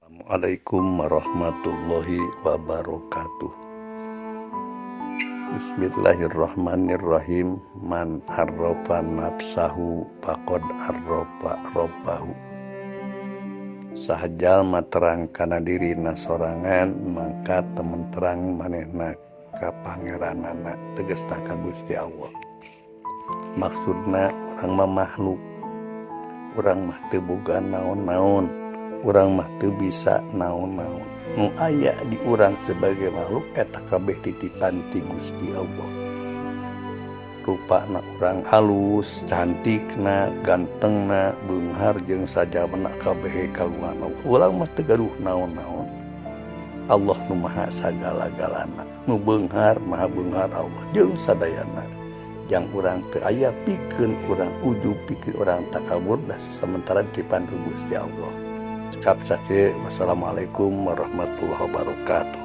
Assalamualaikum warahmatullahi wabarakatuh. Bismillahirrahmanirrahim. Man arrafa nafsahu faqad arrafa rabbahu. Saha jalma terang kana dirina sorangan mangka temen terang manehna ka pangeranana, tegasna ka Gusti Allah. Maksudna urang mah makhluk, urang mah teu boga naon-naon, urang mah teu bisa naon-naon. Nu aya di urang sebagai makhluk eta kabeh titipan ti Gusti Allah. Rupana urang halus, cantikna, gantengna, beunghar jeung sajabana kabeh kagungan Allah. Urang mah teu gaduh naon-naon. Allah nu maha sagala-galana, nu beunghar maha beunghar Allah jeung sadayana. Jang urang teu aya pikeun urang ujub, pikeun urang takabur, dah sementara titipan ku Gusti Allah. Cekap sakieu, wassalamualaikum warahmatullahi wabarakatuh.